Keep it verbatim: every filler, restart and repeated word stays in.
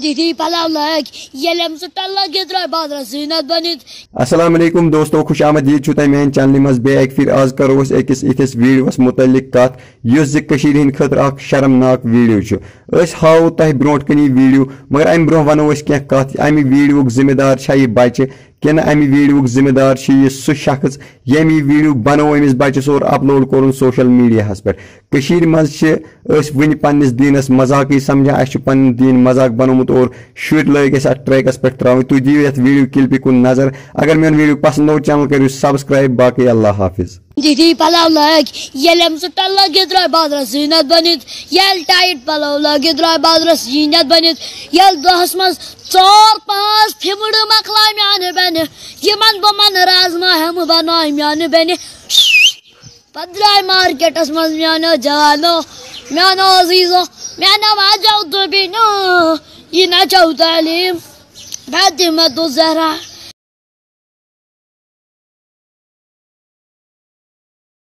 تِتھی پلو لٲگۍ، ییٚلہِ أمۍ سُہ ٹَلہٕ لٲگِتھ درٛاے بازرَس زیٖنت بٔنِتھ۔ السلام علیکم دوستو، خوش آمدید چھو تۄہہِ میانہِ چینلہِ منٛز بیٚیہِ اکہِ پھِرِ۔ آز کرو أسۍ أکِس یِتھِس ویڈیوس متعلق کتھ، یُس زِ کٔشیٖرِ ہِنٛدِ خٲطرٕ اکھ شرمناک ویڈیو چھُ۔ أسۍ ہاوو تۄہہِ برونٛٹھ کنہِ یہِ ویڈیو، مگر امہِ برونٛہہ ونو أسۍ کینٛہہ کتھ۔ امہِ ویڈیوُک ذمہٕ دار چھا یہِ بچہِ، کِنہٕ امہِ ویڈیوُک ذمہٕ دار چھُ یہِ سُہ شخص، ییٚمۍ یہِ ویڈیو بنوو أمِس بچس اور اپلوڈ کوٚرُن سوشل میڈیاہس پٮ۪ٹھ؟ کٔشیٖرِ منٛز چھِ أسۍ وٕنہِ پننِس دیٖنس مذاقٕے سمجھان، اسہِ چھُ پنُن دیٖن مذاق بنومُت اور شُرۍ لٲگۍ اَسہِ اَتھ ٹریکَس پٮ۪ٹھ ترٛاوٕنۍ۔ تُہۍ دِیِو یَتھ ویٖڈیو کِلپہِ کُن نظر۔ اگر میون ویٖڈیو پسنٛد آو، چینل کٔرِو سبسکرایب۔ باقٕے اللہ حافظ۔ تِتھی پلو لٲگۍ، ییٚلہِ أمۍ سُہ ٹَلہٕ لٲگِتھ درٛاے بازرَس زیٖنت بٔنِتھ، ییٚلہِ ٹایٹ پلو لٲگِتھ درٛاے بازرَس زیٖنت بٔنِتھ، ییٚلہِ دۄہَس منٛز ژور پانٛژھ پھِمڑٕ مۄکلاے میانہِ بیٚنہِ، یِمن بہٕ مَنہٕ رازما ہٮ۪مہٕ بناے میانہِ بیٚنہِ۔ پتہٕ درٛاے مارکیٹس منٛز میانیو جوانو، میانیو عزیزو، میانیو واجو تہٕ بیٚنیو، یہِ نچو تعلیٖم فاطمہ تہٕ زہرا۔